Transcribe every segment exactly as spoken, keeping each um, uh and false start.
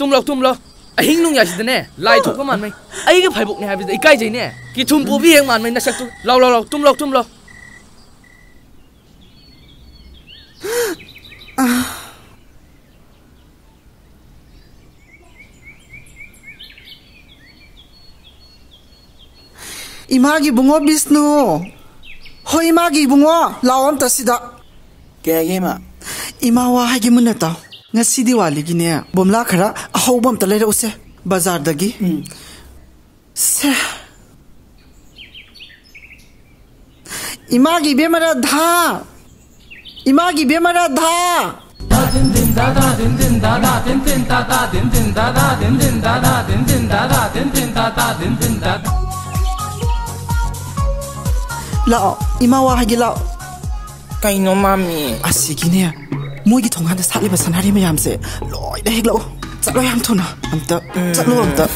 ꯇꯨꯝꯂꯣ, ꯇꯨꯝꯂꯣ꯫ ꯑꯍꯤꯡ ꯅꯣꯡꯌꯥꯏꯁꯤꯗꯅꯦ, ꯂꯥꯏ ꯊꯣꯛꯄ ꯃꯥꯟꯕꯩ꯫ ꯑꯩꯒꯤ ꯐꯥꯏꯕꯣꯛꯅꯦ ꯍꯥꯏꯕꯁꯤꯗ ꯏꯀꯥꯏꯖꯩꯅꯦ꯫ ꯀꯤꯊꯨꯝ ꯄꯣꯕꯤ ꯍꯦꯛ ꯃꯥꯟꯕꯩ ꯅꯁꯛꯇꯨ꯫ ꯂꯥꯎ, ꯂꯥꯎ, ꯂꯥꯎ, ꯇꯨꯝꯂꯣ, ꯇꯨꯝꯂꯣ꯫ ꯏꯃꯥꯒꯤ ꯏꯕꯨꯡꯉꯣ ꯕꯤꯁꯅꯨ꯫ ꯍꯣꯏ, ꯏꯃꯥꯒꯤ ꯏꯕꯨꯡꯉꯣ, ꯂꯥꯛꯑꯣ ꯑꯝꯇ ꯁꯤꯗ꯫ ꯀꯩ ꯍꯥꯏꯒꯦ, ꯏꯃꯥ? ꯏꯃꯥ, ꯋꯥ ꯍꯥꯏꯒꯦ ꯃꯨꯟꯅ ꯇꯥꯎ꯫ ꯉꯁꯤ ꯗꯤꯋꯥꯂꯤꯒꯤꯅꯦ, ꯕꯣꯝꯂꯥ ꯈꯔ ꯑꯍꯧꯕ ꯑꯝꯇ ꯂꯩꯔꯛꯎꯁꯦ, ꯕꯖꯥꯔꯗꯒꯤ꯫ ꯎꯝ꯫ ꯁꯦ꯫ ꯏꯃꯥꯒꯤ ꯏꯕꯦꯝꯃ ꯔꯥꯙꯥ! ꯏꯃꯥꯒꯤ ꯏꯕꯦꯝꯃ ꯔꯥꯙꯥ! ꯂꯥꯛꯑꯣ, ꯏꯃꯥ ꯋꯥ ꯍꯥꯏꯒꯦ, ꯂꯥꯛꯑꯣ꯫ ꯀꯩꯅꯣ, ꯃꯥꯃꯤ? ꯑꯁꯤꯒꯤꯅꯦ, ꯃꯣꯏꯒꯤ ꯊꯣꯡꯒꯥꯟꯗ ꯁꯥꯠꯂꯤꯕ ꯁꯅꯥꯔꯩ ꯃꯌꯥꯝꯁꯦ ꯂꯣꯏꯅ ꯍꯦꯛꯂꯛꯑꯣ꯫ ꯆꯠꯂꯣ, ꯌꯥꯝ ꯊꯨꯅ꯫ ꯑꯝꯇ ꯎꯝ꯫ ꯆꯠꯂꯣ, ꯑꯝꯇ꯫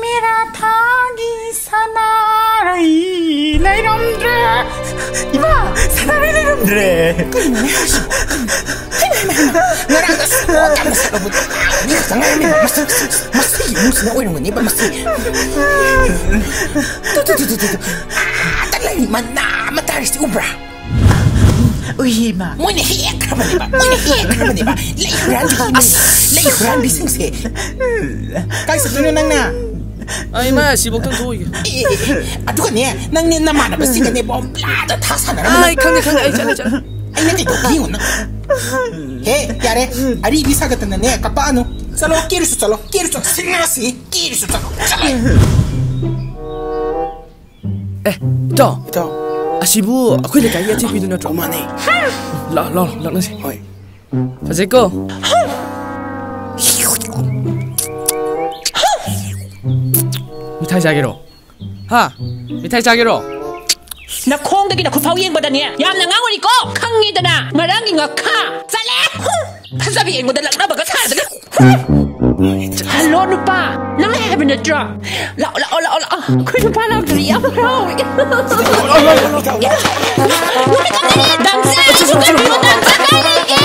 ꯃꯦꯔꯥ ꯊꯥꯒꯤ ꯁꯅꯥꯔꯩ ꯂꯩꯔꯝꯗ꯭ꯔꯦ꯫ ꯏꯃꯥ, ꯁꯅꯥꯔꯩ ꯂꯩꯔꯝꯗ꯭ꯔꯦ꯫ ꯀꯩꯅꯣꯅꯦ ꯍꯥꯏꯁꯤꯕꯣ? ꯀꯩꯅꯣ? ꯍꯩꯃꯥ, ꯍꯩꯃꯥ, ꯍꯩꯃꯥ꯫ ꯉꯔꯥꯡ ꯑꯁ ꯄꯣꯠ ꯌꯥꯝꯅ ꯁꯥꯠꯂꯕ ꯃꯤ ꯈꯛꯇ ꯉꯥꯏꯔꯝꯃꯦ꯫ ꯃꯁꯤ, ꯃꯁꯤ, ꯃꯁꯤꯒꯤ ꯏꯃꯨꯡꯁꯤꯅ ꯑꯣꯏꯔꯝꯒꯅꯦꯕ, ꯃꯁꯤ꯫ Two, two, two, two, two, two. ꯑꯥꯗ ꯂꯩ ꯃꯅꯥ ꯑꯃ ꯇꯥꯔꯤꯁꯤ ꯎꯕ꯭ꯔꯥ? ꯎꯏ, ꯏꯃꯥ꯫ ꯃꯣꯏꯅ ꯍꯦꯛꯈ꯭ꯔꯕꯅꯦꯕ, ꯃꯣꯏꯅ ꯍꯦꯛꯈ꯭ꯔꯕꯅꯦꯕ꯫ ꯂꯩ ꯍꯨꯔꯥꯟꯕꯤ, ꯂꯩ ꯍꯨꯔꯥꯟꯕꯤꯁꯤꯡꯁꯦ꯫ ꯀꯥꯏ ꯆꯠꯇꯣꯏꯅꯣ ꯅꯪꯅ? ꯑ, ꯏꯃꯥ, ꯁꯤꯐꯧꯇꯪ ꯊꯣꯛꯎꯒꯦ꯫ ꯑꯦ, ꯑꯦ, ꯑꯦ, ꯑꯗꯨꯒꯅꯦ, ꯅꯪꯅꯦ ꯅꯃꯥꯟꯅꯕꯁꯤꯡꯒꯅꯦ ꯕꯣꯝꯕ꯭ꯂꯥꯗ ꯊꯥ ꯁꯥꯟꯅꯔꯝꯃꯤ꯫ ꯑ, ꯑꯩ ꯈꯪꯉꯦ, ꯈꯪꯉꯦ, ꯑꯩ ꯆꯠꯂꯦ, ꯆꯠꯂꯦ꯫ ꯑꯩꯅ ꯀꯩꯗꯧꯒꯦ ꯌꯦꯡꯉꯣ ꯅꯪ꯫ ꯍꯦ, ꯌꯥꯔꯦ, ꯑꯔꯤꯕꯤ ꯁꯥꯒꯠꯇꯅꯅꯦ ꯀꯄꯛꯑꯅꯨ꯫ ꯆꯠꯂꯣ, ꯀꯦꯔꯨꯁꯨ ꯆꯠꯂꯣ, ꯀꯦꯔꯨꯁꯨ ꯆꯠꯂꯣ, ꯁꯤꯡꯉꯁꯤ, ꯀꯦꯔꯨꯁꯨ ꯆꯠꯂꯣ, ꯆꯠꯂꯣ꯫ ꯑꯦ, ꯏꯇꯥꯎ꯫ ꯏꯇꯥꯎ꯫ ꯑꯁꯤꯕꯨ ꯑꯩꯈꯣꯏ ꯂꯩꯀꯥꯏꯒꯤ ꯑꯊꯦꯛꯄꯤꯗꯨ ꯅꯠꯇ꯭ꯔꯣ? ꯑꯧ, ꯃꯥꯅꯦ꯫ ꯂꯥꯎ, ꯂꯥꯎ, ꯂꯥꯛꯅꯁꯦ꯫ ꯍꯣꯏ꯫ ꯐꯖꯩꯀꯣ? ꯃꯤꯊꯥꯏ ꯆꯥꯒꯦꯔꯣ? ꯍꯥ? ꯃꯤꯊꯥꯏ ꯆꯥꯒꯦꯔꯣ? ꯅꯈꯣꯡꯗꯒꯤ ꯅꯈꯨꯠꯐꯥꯎ ꯌꯦꯡꯕꯗꯅꯦ ꯌꯥꯝꯅ ꯉꯥꯎꯔꯤꯀꯣ, ꯈꯪꯉꯤꯗꯅ꯫ ꯉꯔꯥꯡꯒꯤ ꯉꯥꯈꯥ꯫ ꯆꯠꯂꯦ! ꯍꯨꯝ! ꯐꯖꯕꯤ ꯑꯩꯉꯣꯟꯗ ꯂꯛꯅꯕꯒ ꯁꯥꯗꯅ꯫ ꯍꯜꯂꯣ, ꯅꯨꯄꯥ꯫ ꯅꯪ ꯂꯩ ꯍꯥꯏꯕ ꯅꯠꯇ꯭ꯔꯣ? ꯂꯥꯛꯑꯣ, ꯂꯥꯛꯑꯣ, ꯂꯥꯛꯑꯣ, ꯂꯥꯛꯑꯣ꯫ ꯑꯩꯈꯣꯏ ꯅꯨꯄꯥ ꯂꯥꯛꯇ꯭ꯔꯗꯤ ꯌꯥꯝ ꯍꯔꯥꯎꯋꯦ꯫ ꯅꯨꯃꯤꯠ ꯑꯃꯅꯤ ꯗꯥꯟꯁ ꯆꯠꯂꯨ, ꯆꯠꯂꯨ, ꯗꯥꯟꯁ ꯀꯥꯏ ꯂꯩꯒꯦ?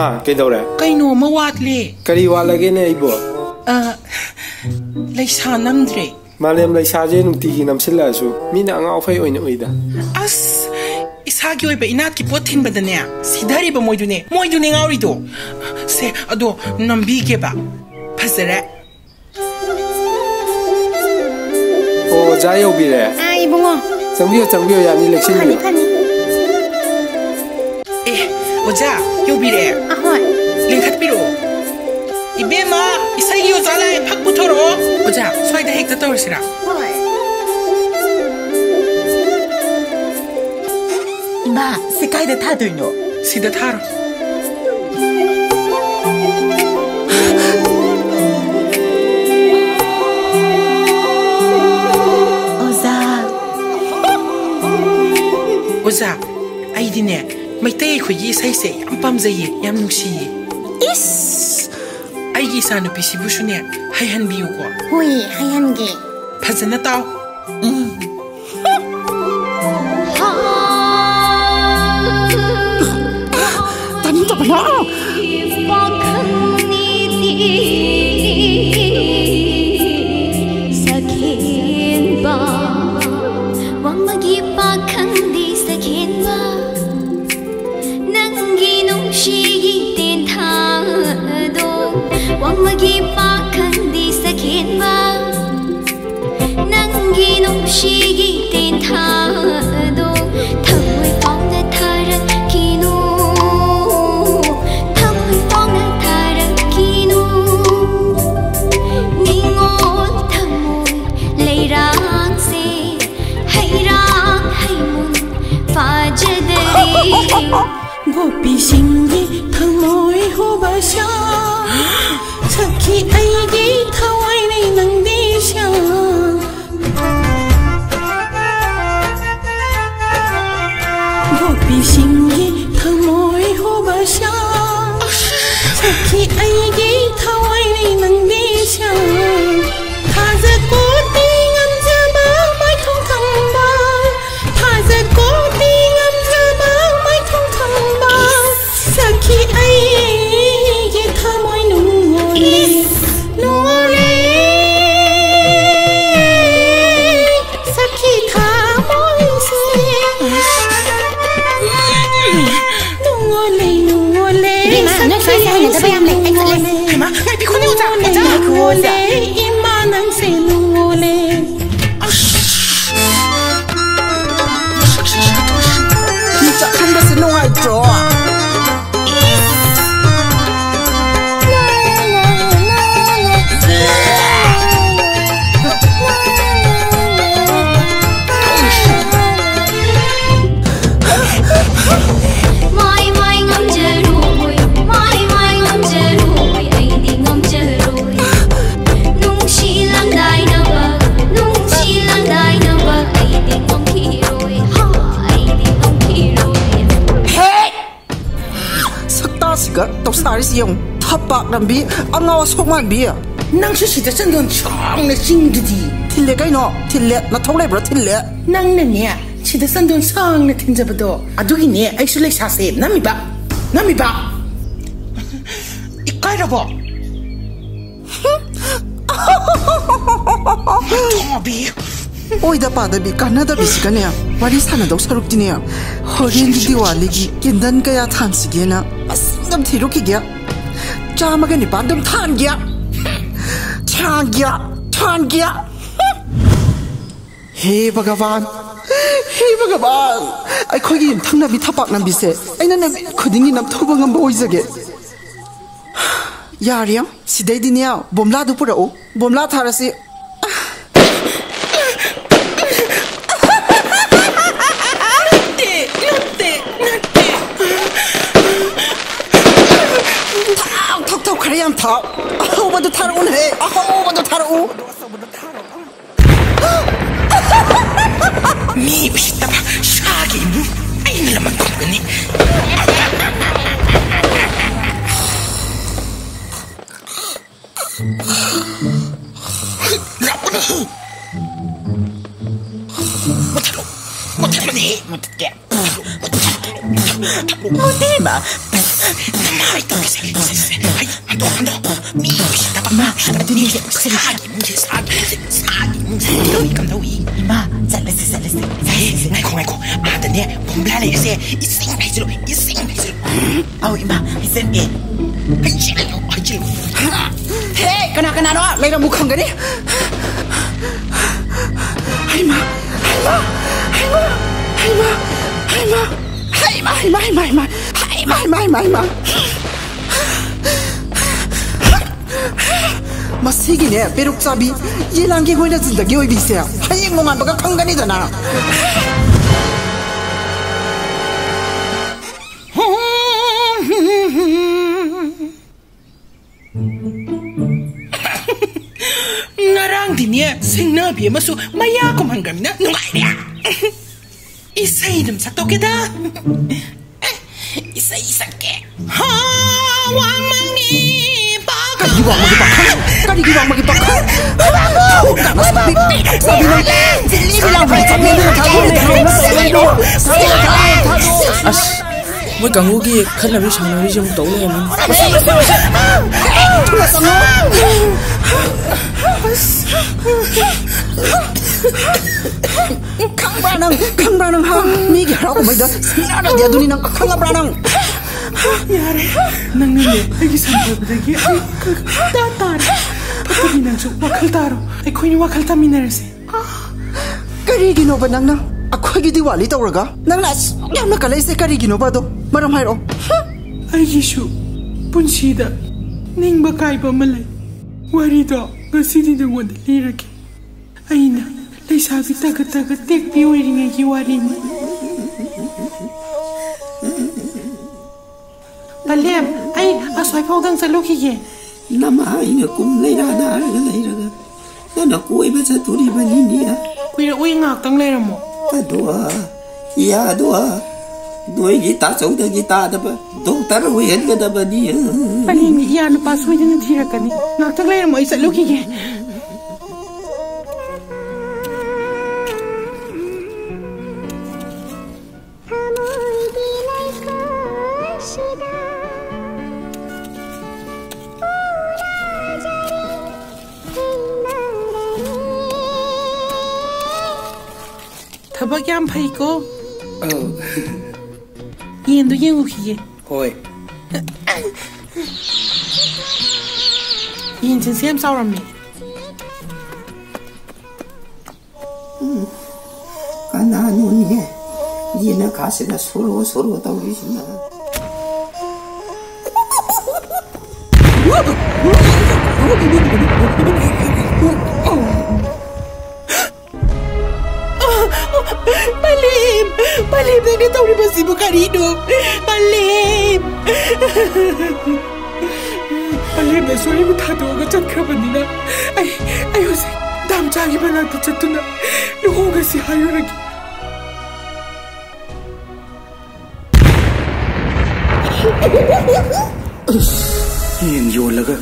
ꯑꯥ, ꯀꯩꯗꯧꯔꯦ? ꯀꯩꯅꯣ ꯑꯃ ꯋꯥꯠꯂꯦ꯫ ꯀꯔꯤ ꯋꯥꯠꯂꯒꯦꯅꯦ ꯑꯩꯕꯣ? ꯑ, ꯂꯩꯁꯥ ꯅꯝꯗ꯭ꯔꯦ꯫ ꯃꯥꯂꯦꯝ ꯂꯩꯁꯥꯁꯦ ꯅꯨꯡꯇꯤꯒꯤ ꯅꯝꯁꯤꯜꯂꯛꯑꯁꯨ ꯃꯤꯅ ꯑꯉꯥꯎ ꯑꯐꯩ ꯑꯣꯏꯅ ꯎꯏꯗ꯫ ꯑꯁ, ꯏꯁꯥꯒꯤ ꯑꯣꯏꯕ ꯏꯅꯥꯠꯀꯤ ꯄꯣꯠ ꯊꯤꯟꯕꯗꯅꯦ ꯁꯤꯊꯔꯤꯕ ꯃꯣꯏꯗꯨꯅꯦ, ꯃꯣꯏꯗꯨꯅꯦ ꯉꯥꯎꯔꯤꯗꯣ꯫ ꯁꯦ, ꯑꯗꯣ ꯅꯝꯕꯤꯒꯦꯕ꯫ ꯐꯖꯔꯦ꯫ ꯑꯣ, ꯑꯣꯖꯥ ꯌꯧꯕꯤꯔꯦ꯫ ꯑꯥ, ꯏꯕꯨꯡꯉꯣ꯫ ꯆꯪꯕꯤꯌꯨ, ꯆꯪꯕꯤꯌꯨ, ꯌꯥꯅꯤ, ꯂꯦꯡꯁꯤꯟꯕꯤꯌꯨ꯫ ꯐꯅꯤ, ꯐꯅꯤ꯫ ꯑꯦ, ꯑꯣꯖꯥ ꯌꯧꯕꯤꯔꯦ꯫ ꯑꯍꯣꯏ꯫ ꯂꯤꯡꯈꯠꯄꯤꯔꯛꯑꯣ꯫ ꯏꯕꯦꯝꯃ, ꯏꯁꯩꯒꯤ ꯑꯣꯖꯥ ꯂꯥꯛꯑꯦ, ꯐꯛ ꯄꯨꯊꯣꯔꯛꯑꯣ꯫ ꯑꯣꯖꯥ, ꯁ꯭ꯋꯥꯏꯗ ꯍꯦꯛꯇ ꯇꯧꯔꯁꯤꯔꯥ? ꯍꯣꯏ꯫ ꯏꯃꯥ, ꯁꯤ ꯀꯥꯏꯗ ꯊꯥꯗꯣꯏꯅꯣ? ꯁꯤꯗ ꯊꯥꯔꯣ꯫ ꯑꯣꯖꯥ꯫ ꯑꯣꯖꯥ, ꯑꯩꯗꯤꯅꯦ, ꯃꯩꯇꯩ ꯑꯩꯈꯣꯏꯒꯤ ꯏꯁꯩꯁꯦ ꯌꯥꯝ ꯄꯥꯝꯖꯩꯌꯦ, ꯌꯥꯝ ꯅꯨꯡꯁꯤꯌꯦ꯫ ꯏꯁ! ꯑꯩꯒꯤ ꯏꯆꯥꯅꯨꯄꯤꯁꯤꯕꯨꯁꯨꯅꯦ, ꯍꯩꯍꯟꯕꯤꯌꯨꯀꯣ꯫ ꯍꯣꯏ, ꯍꯩꯍꯟꯒꯦ꯫ ꯐꯖꯅ ꯇꯥꯎ꯫ ꯎꯝ꯫ ꯇꯥꯅꯤꯡꯗꯕꯅ꯫ ꯄꯥꯈꯪꯅꯤꯗꯤ ꯁꯛꯍꯦꯟꯕ, ꯋꯥꯡꯃꯒꯤ ꯄꯥꯈꯪꯗꯤ ꯁꯛꯍꯦꯟꯕ, ꯅꯪꯒꯤ ꯅꯨꯡꯁꯤꯒꯤ ꯇꯦꯟꯊꯥꯗꯣ, ꯋꯥꯡꯃꯒꯤ ꯄꯥꯈꯪꯗꯤ ꯁꯛꯍꯦꯟꯕ, ꯅꯪꯒꯤ ꯅꯨꯡꯁꯤꯒꯤ ꯇꯦꯟꯊꯥꯗꯣ ꯊꯃꯣꯏ ꯐꯥꯎꯅ ꯊꯥꯔꯛꯈꯤꯅꯨ, ꯊꯃꯣꯏ ꯐꯥꯎꯅ ꯊꯥꯔꯛꯈꯤꯅꯨ꯫ ꯅꯤꯡꯉꯣꯜ ꯊꯃꯣꯏ ꯂꯩꯔꯥꯡꯁꯦ ꯍꯩꯔꯥꯡ ꯍꯩꯃꯨꯟ ꯐꯥꯖꯗꯔꯦ꯫ ꯒꯣꯄꯤꯁꯤꯡꯒꯤ ꯊꯃꯣꯏ ꯍꯨꯕ ꯁꯥ, ꯁꯈꯤ ꯑꯩꯒꯤ ꯊꯋꯥꯏꯅꯦ ꯅꯪꯗꯤ ꯁꯥ꯫ ꯉꯥꯏꯈꯣꯅꯦ, ꯑꯣꯖꯥ, ꯑꯣꯖꯥ, ꯉꯥꯏꯈꯣ, ꯑꯣꯖꯥ꯫ ꯏꯃꯥ, ꯅꯪꯁꯦ ꯅꯨꯡꯉꯣꯜꯂꯦ꯫ ꯃꯤ ꯆꯥꯛꯍꯟꯕꯁꯦ ꯅꯨꯡꯉꯥꯏꯇ꯭ꯔꯣ? ꯃꯥꯏ ꯃꯥꯏ ꯉꯝꯖꯔꯣꯏ, ꯃꯥꯏ ꯃꯥꯏ ꯉꯝꯖꯔꯣꯏ, ꯑꯩꯗꯤ ꯉꯝꯖꯔꯣꯏ꯫ ꯅꯨꯡꯁꯤ ꯂꯪꯗꯥꯏꯅꯕ, ꯅꯨꯡꯁꯤ ꯂꯪꯗꯥꯏꯅꯕ, ꯑꯩꯗꯤ ꯉꯝꯈꯤꯔꯣꯏ, ꯍꯥ, ꯑꯩꯗꯤ ꯉꯝꯈꯤꯔꯣꯏ꯫ ꯍꯦ! ꯁꯛꯇꯥꯁꯤꯒ ꯇꯧꯁꯥꯔꯤꯁꯤ ꯌꯦꯡꯉꯨ꯫ ꯊꯕꯥꯛ ꯂꯝꯕꯤ, ꯑꯉꯥꯎ ꯑꯁꯣꯛ ꯃꯥꯟꯕꯤ꯫ ꯅꯪꯁꯨ ꯁꯤꯗ ꯆꯟꯗꯣꯟ ꯁꯥꯡꯅ ꯆꯤꯡꯗꯨꯗꯤ꯫ ꯊꯤꯜꯂꯦ ꯀꯩꯅꯣ, ꯊꯤꯜꯂꯦ꯫ ꯅꯊꯧ ꯂꯩꯕ꯭ꯔꯥ ꯊꯤꯜꯂꯦ? ꯅꯪꯅꯅꯦ ꯁꯤꯗ ꯆꯟꯗꯣꯟ ꯁꯥꯡꯅ ꯊꯤꯟꯖꯕꯗꯣ, ꯑꯗꯨꯒꯤꯅꯦ ꯑꯩꯁꯨ ꯂꯩꯁꯥꯁꯦ ꯅꯝꯃꯤꯕ, ꯅꯝꯃꯤꯕ꯫ ꯏꯀꯥꯏꯔꯕꯣ? ꯊꯣꯕꯤ꯫ ꯑꯣꯏꯗ ꯄꯥꯗꯕꯤ, ꯀꯥꯟꯅꯗꯕꯤꯁꯤꯒꯅꯦ, ꯋꯥꯔꯤ ꯁꯥꯟꯅꯗꯧ ꯁꯔꯨꯛꯇꯤꯅꯦ, ꯍꯣꯔꯦꯟꯒꯤ ꯗꯤꯋꯥꯂꯤꯒꯤ ꯀꯦꯟꯗꯜ ꯀꯌꯥ ꯊꯥꯟꯁꯤꯒꯦꯅ ꯃꯁꯤꯡ ꯑꯗꯨꯝ ꯊꯤꯔꯨꯈꯤꯒꯦ꯫ ꯆꯥꯝꯃꯒ ꯅꯤꯄꯥꯟ ꯑꯗꯨꯝ ꯊꯥꯟꯒꯦ꯫ ꯊꯥꯟꯒꯦ, ꯊꯥꯟꯒꯦ꯫ ꯍꯦ ꯚꯒꯕꯥꯟ, ꯍꯦ ꯚꯒꯕꯥꯟ, ꯑꯩꯈꯣꯏꯒꯤ ꯌꯨꯝꯊꯪꯅꯕꯤ ꯊꯕꯥꯛ ꯂꯝꯕꯤꯁꯦ ꯑꯩꯅ ꯅꯨꯃꯤꯠ ꯈꯨꯗꯤꯡꯒꯤ ꯅꯝꯊꯨꯕ ꯉꯝꯕ ꯑꯣꯏꯖꯒꯦ꯫ ꯌꯥꯔꯦ, ꯁꯤꯗꯩꯗꯤꯅꯦ, ꯕꯣꯝꯂꯥꯗꯨ ꯄꯨꯔꯛꯎ, ꯕꯣꯝꯂꯥ ꯊꯥꯔꯁꯤ꯫ ꯅꯠꯇꯦ, ꯅꯠꯇꯦ, ꯅꯠꯇꯦ꯫ ꯊꯥꯎ, ꯊꯥꯎ, ꯊꯥꯎ, ꯈꯔ ꯌꯥꯝ ꯊꯥꯎ꯫ ꯑꯍꯧꯕꯗꯨ ꯊꯥꯔꯛꯎꯅꯦꯍꯦ, ꯑꯍꯧꯕꯗꯨ ꯊꯥꯔꯛꯎ꯫ ꯃꯤ ꯎꯁꯤꯠꯇꯕ ꯁꯥꯒꯤ ꯏꯃꯨꯡ, ꯑꯩꯅ ꯂꯃꯟ ꯈꯨꯝꯒꯅꯤ꯫ ꯂꯥꯛꯑꯣꯅꯦ꯫ ꯃꯨꯊꯠꯂꯣ꯫ ꯃꯨꯊꯠꯂꯣꯅꯦ꯫ ꯃꯨꯊꯠꯀꯦ꯫ ꯃꯨꯊꯠꯂꯣ꯫ ꯃꯨꯊꯠꯂꯣ꯫ ꯃꯥ꯫ ꯅꯃꯥꯏ ꯇꯧꯔꯤꯁꯦ꯫ ꯍꯩ, ꯍꯟꯗꯣꯛ, ꯍꯟꯗꯣꯛ꯫ ꯃꯤ ꯎꯁꯤꯠꯇꯕ, ꯃꯥ, ꯎꯁꯤꯠꯇꯕ꯫ ꯑꯗꯨꯅꯦ, ꯃꯤ ꯎꯁꯤꯠꯇꯕ꯫ ꯁꯥꯒꯤ ꯏꯃꯨꯡꯁꯦ, ꯁꯥꯒꯤ ꯏꯃꯨꯡꯁꯦ, ꯁꯥꯒꯤ ꯏꯃꯨꯡꯁꯦ꯫ ꯀꯝꯗꯧꯏ, ꯀꯝꯗꯧꯏ? ꯏꯃꯥ, ꯆꯠꯂꯁꯦ, ꯆꯠꯂꯁꯦ꯫ ꯆꯠꯂꯁꯦ꯫ ꯉꯥꯏꯈꯣ, ꯉꯥꯏꯈꯣ꯫ ꯑꯥꯗꯅꯦ, ꯕꯣꯝꯕ꯭ꯂꯥ ꯂꯩꯔꯤꯁꯦ꯫ ꯏꯁꯤꯡ ꯍꯩꯖꯤꯜꯂꯣ, ꯏꯁꯤꯡ ꯍꯩꯖꯤꯜꯂꯣ꯫ ꯑꯧ, ꯏꯃꯥ, ꯍꯩꯖꯟꯒꯦ꯫ ꯍꯩꯖꯤꯜꯂꯣ, ꯍꯩꯖꯤꯜꯂꯣ꯫ ꯍꯦ, ꯀꯅꯥ ꯀꯅꯥꯅꯣ? ꯂꯩꯔꯝꯃꯨ ꯈꯪꯒꯅꯤ꯫ ꯍꯩꯃꯥ, ꯍꯩꯃꯥ, ꯍꯩꯃꯥ, ꯍꯩꯃꯥ, ꯍꯩꯃꯥ, ꯍꯩꯃꯥ, ꯍꯩꯃꯥ, ꯍꯩꯃꯥ, ꯍꯩꯃꯥ, ꯍꯩꯃꯥ, ꯍꯩꯃꯥ, ꯍꯩꯃꯥ, ꯍꯩꯃꯥ꯫ ꯃꯁꯤꯒꯤꯅꯦ, ꯄꯦꯔꯨꯛ ꯆꯥꯕꯤ, ꯌꯦꯂꯥꯡꯒꯤ ꯍꯣꯏꯅ ꯖꯤꯟꯗꯒꯤ ꯑꯣꯏꯕꯤꯁꯦ ꯍꯌꯦꯡ ꯅꯣꯡꯉꯥꯟꯕꯒ ꯈꯪꯒꯅꯤꯗꯅ꯫ ꯉꯔꯥꯡꯗꯤꯅꯦ, ꯁꯤꯡꯅꯕꯤ ꯑꯃꯁꯨ ꯃꯌꯥ ꯀꯨꯝꯍꯟꯈ꯭ꯔꯃꯤꯅ ꯅꯨꯡꯉꯥꯏꯔꯦ꯫ ꯏꯁꯩ ꯑꯗꯨꯝ ꯁꯛꯇꯣꯛꯀꯦꯗ꯫ ꯏꯁꯩ ꯁꯛꯀꯦ꯫ ꯍꯥ, ꯋꯥꯡꯃꯪꯒꯤ ꯄꯥꯈꯪ꯫ ꯀꯔꯤꯒꯤ ꯋꯥꯡꯃꯒꯤ ꯄꯥꯈꯪ? ꯀꯔꯤꯒꯤ ꯋꯥꯡꯃꯒꯤ ꯄꯥꯈꯪ? ꯍꯧꯒꯠꯂꯣ, ꯄꯤꯛ ꯄꯤꯛ ꯁꯥꯕꯤ ꯅꯪ꯫ ꯖꯤꯂꯤꯕꯤ ꯂꯥꯎꯕꯤ ꯆꯠꯃꯤꯟꯅ ꯊꯥꯗꯣꯛꯑꯣ, ꯊꯥꯗꯣꯛꯑꯣ, ꯊꯥꯗꯣꯛꯑꯣ꯫ ꯑꯁ, ꯃꯣꯏ ꯀꯥꯡꯕꯨꯒꯤ ꯈꯠꯅꯕꯤ ꯁꯥꯎꯅꯕꯤꯁꯦ ꯑꯃꯨꯛ ꯇꯧ ꯂꯩꯔꯝꯃꯦ꯫ ꯊꯨꯅ ꯆꯪꯉꯣ꯫ ꯈꯪꯕ꯭ꯔꯥ ꯅꯪ? ꯈꯪꯕ꯭ꯔꯥ ꯅꯪ? ꯍꯥ? ꯃꯤꯒꯤ ꯍꯔꯥꯎ ꯀꯨꯝꯍꯩꯗ ꯁꯤꯡꯅꯔꯗꯤ ꯑꯗꯨꯅꯤ ꯅꯪ, ꯈꯪꯉꯕ꯭ꯔꯥ ꯅꯪ? ꯌꯥꯔꯦ, ꯅꯪꯅꯅꯦ ꯑꯩꯒꯤ ꯁꯝ ꯀꯣꯏꯕꯗꯒꯤ ꯑꯩ ꯇꯥ ꯇꯥꯔꯦ꯫ ꯐꯠꯇꯕꯤ, ꯅꯪꯁꯨ ꯋꯥꯈꯜ ꯇꯥꯔꯣ, ꯑꯩꯈꯣꯏꯅꯤ ꯋꯥꯈꯜ ꯇꯥꯃꯤꯟꯅꯔꯁꯦ꯫ ꯀꯔꯤꯒꯤꯅꯣꯕ ꯅꯪꯅ ꯑꯩꯈꯣꯏꯒꯤ ꯗꯤꯋꯥꯂꯤ ꯇꯧꯔꯒ ꯅꯪꯅ ꯑꯁꯨꯛ ꯌꯥꯝꯅ ꯀꯜꯂꯛꯏꯁꯦ ꯀꯔꯤꯒꯤꯅꯣꯕ? ꯑꯗꯣ ꯃꯔꯝ ꯍꯥꯏꯔꯛꯑꯣ꯫ ꯑꯩꯒꯤꯁꯨ ꯄꯨꯟꯁꯤꯗ ꯅꯤꯡꯕ ꯀꯥꯏꯕ ꯑꯃ ꯂꯩ꯫ ꯋꯥꯔꯤꯗꯣ ꯉꯁꯤꯗꯤ ꯅꯉꯣꯟꯗ ꯂꯤꯔꯒꯦ꯫ ꯑꯩꯅ ꯂꯩꯁꯥꯕꯤ ꯇꯒꯠ ꯇꯒꯠ ꯇꯦꯛꯄꯤ ꯑꯣꯏꯔꯤꯉꯩꯒꯤ ꯋꯥꯔꯤꯅꯤ꯫ ꯄꯂꯦꯝ, ꯑꯩ ꯑꯁ꯭ꯋꯥꯏ ꯐꯥꯎꯗꯪ ꯆꯠꯂꯨꯈꯤꯒꯦ꯫ ꯅꯃꯥ ꯑꯩꯅ ꯀꯨꯝ ꯂꯩꯔꯥ ꯅꯥꯔꯒ ꯂꯩꯔꯒ ꯅꯪꯅ ꯀꯣꯏꯕ ꯆꯠꯇꯣꯔꯤꯕꯅꯤꯅꯦ꯫ ꯀꯨꯏꯔꯛꯑꯣꯏ, ꯉꯥꯏꯍꯥꯛꯇꯪ ꯂꯩꯔꯝꯃꯣ꯫ ꯑꯗꯣ, ꯏꯌꯥꯗꯣ, ꯅꯣꯏꯒꯤ ꯇꯥꯆꯧꯗꯒꯤ ꯇꯥꯗꯕ ꯗꯣꯛꯇꯔ ꯑꯣꯏꯍꯟꯒꯗꯕꯅꯤ꯫ ꯄꯂꯦꯝꯒꯤ ꯏꯌꯥ ꯅꯨꯄꯥ ꯁꯣꯏꯗꯅ ꯊꯤꯔꯛꯀꯅꯤ꯫ ꯉꯥꯏꯍꯥꯛꯇꯪ ꯂꯩꯔꯝꯃꯣ, ꯑꯩ ꯆꯠꯂꯨꯈꯤꯒꯦ꯫ ꯊꯃꯣꯏꯒꯤ ꯂꯩꯀꯣꯜꯁꯤꯗ ꯄꯨꯔꯥꯖꯔꯦ ꯊꯦꯡꯅꯔꯅꯤ꯫ ꯊꯕꯛ ꯌꯥꯝ ꯐꯩꯀꯣ꯫ ꯑꯧ꯫ ꯌꯦꯟꯗꯣ ꯌꯦꯡꯉꯨꯈꯤꯒꯦ꯫ ꯍꯣꯏ꯫ ꯌꯦꯟꯁꯤꯡꯁꯦ ꯌꯥꯝ ꯆꯥꯎꯔꯝꯃꯦ꯫ ꯎꯝ, ꯀꯅꯥꯅꯣꯅꯦ ꯌꯦꯅꯈꯥꯁꯤꯗ ꯁꯣꯔꯣ ꯁꯣꯔꯣ ꯇꯧꯔꯤꯁꯤꯅ? ꯄꯂꯦꯝ! ꯄꯂꯦꯝ, ꯅꯪꯅ ꯇꯧꯔꯤꯕꯁꯤꯕꯨ ꯀꯔꯤꯅꯣ? ꯄꯂꯦꯝ! ꯄꯂꯦꯝꯅꯁꯨ ꯑꯩꯕꯨ ꯊꯥꯗꯣꯛꯑꯒ ꯆꯠꯈ꯭ꯔꯕꯅꯤꯅ ꯑꯩ, ꯑꯩ ꯍꯧꯖꯤꯛ ꯗꯥꯝꯆꯥꯒꯤ ꯃꯅꯥꯛꯇ ꯆꯠꯇꯨꯅ ꯂꯨꯍꯣꯡꯉꯁꯤ ꯍꯥꯏꯔꯨꯔꯒꯦ꯫ ꯌꯦꯟ ꯌꯣꯜꯂꯒ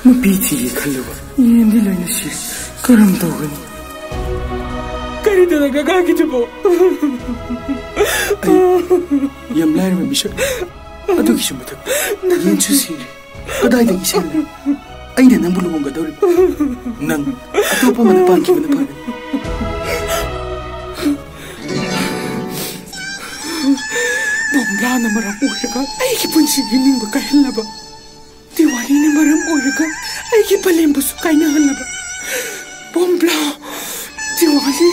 ꯅꯨꯄꯤ ꯊꯤꯒꯦ ꯈꯜꯂꯨꯕ ꯌꯦꯟꯗꯤ ꯂꯣꯏꯅ ꯁꯤꯔꯦ꯫ ꯀꯔꯝ ꯇꯧꯒꯅꯤ? ꯀꯔꯤꯗꯅ ꯀꯀꯥꯒꯤꯗꯨꯕꯣ? ꯑꯩ ꯌꯥꯝ ꯂꯥꯏꯔꯕ ꯃꯤꯁꯛ ꯑꯗꯨꯒꯤꯁꯨ ꯃꯊꯛꯇ ꯌꯦꯟꯁꯨ ꯁꯤꯔꯦ꯫ ꯀꯗꯥꯏꯗꯒꯤ ꯁꯦꯜ? ꯑꯩꯅ ꯅꯪꯕꯨ ꯂꯨꯍꯣꯡꯒꯗꯧꯔꯤꯕ꯫ ꯅꯪ ꯑꯇꯣꯞꯄ ꯑꯃꯗ ꯄꯥꯟꯈꯤꯕꯅ ꯐꯔꯦ꯫ ꯕꯣꯝꯕ꯭ꯂꯥꯅ ꯃꯔꯝ ꯑꯣꯏꯔꯒ ꯑꯩꯒꯤ ꯄꯨꯟꯁꯤꯒꯤ ꯅꯤꯡꯕ ꯀꯥꯏꯍꯜꯂꯕ꯫ ꯗꯤꯋꯥꯂꯤꯅ ꯃꯔꯝ ꯑꯣꯏꯔꯒ ꯑꯩꯒꯤ ꯄꯂꯦꯝꯕꯨꯁꯨ ꯀꯥꯏꯅꯍꯜꯂꯕ꯫ ꯕꯣꯝꯕ꯭ꯂꯥ, ꯗꯤꯋꯥꯂꯤ꯫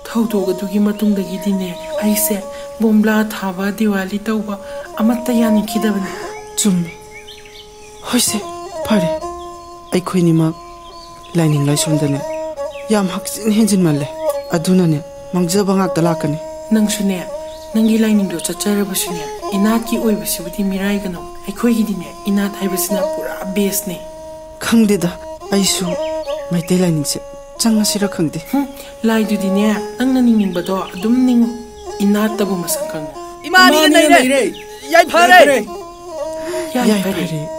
ꯊꯧꯗꯣꯛ ꯑꯗꯨꯒꯤ ꯃꯇꯨꯡꯗꯒꯤꯗꯤꯅꯦ, ꯑꯩꯁꯦ ꯕꯣꯝꯕ꯭ꯂꯥ ꯊꯥꯕ, ꯗꯤꯋꯥꯂꯤ ꯇꯧꯕ ꯑꯃꯠꯇ ꯌꯥꯅꯤꯡꯈꯤꯗꯕꯅꯤ꯫ ꯆꯨꯝꯃꯤ꯫ ꯍꯣꯏꯁꯦ, ꯐꯔꯦ꯫ ꯑꯩꯈꯣꯏꯅꯤꯃꯛ ꯂꯥꯏꯅꯤꯡ ꯂꯥꯏꯁꯣꯟꯗꯅꯦ ꯌꯥꯝ ꯍꯛꯆꯤꯟ ꯍꯦꯟꯖꯤꯟꯃꯜꯂꯦ꯫ ꯑꯗꯨꯅꯅꯦ, ꯃꯥꯡꯖꯕ ꯉꯥꯛꯇ ꯂꯥꯛꯀꯅꯤ꯫ ꯅꯪꯁꯨꯅꯦ, ꯅꯪꯒꯤ ꯂꯥꯏꯅꯤꯡꯗꯣ ꯆꯠꯆꯔꯕꯁꯨꯅꯦ, ꯏꯅꯥꯠꯀꯤ ꯑꯣꯏꯕꯁꯤꯕꯨꯗꯤ ꯃꯤꯔꯥꯏꯒꯅꯨ꯫ ꯑꯩꯈꯣꯏꯒꯤꯗꯤꯅꯦ, ꯏꯅꯥꯠ ꯍꯥꯏꯕꯁꯤꯅ ꯄꯨꯔꯥ ꯕꯦꯁꯅꯦ꯫ ꯈꯪꯗꯦꯗ, ꯑꯩꯁꯨ ꯃꯩꯇꯩ ꯂꯥꯏꯅꯤꯡꯁꯦ ꯆꯪꯉꯁꯤꯔ ꯈꯪꯗꯦ꯫ ꯍꯨꯝ, ꯂꯥꯏꯗꯨꯗꯤꯅꯦ, ꯅꯪꯅ ꯅꯤꯡꯅꯤꯡꯕꯗꯣ ꯑꯗꯨꯝ ꯅꯤꯡꯉꯨ꯫ ꯏꯅꯥꯠꯇꯕꯨ ꯃꯁꯛ ꯈꯪꯉꯨ꯫ ꯏꯃꯥ ꯑꯅꯤꯅ ꯏꯃꯥ ꯑꯅꯤꯅ ꯅꯩꯔꯦ꯫ ꯅꯩꯔꯦ꯫ ꯌꯥꯏꯐꯔꯦ꯫ ꯌꯥꯏꯐꯔꯦ꯫ ꯌꯥꯏꯐꯔꯦ꯫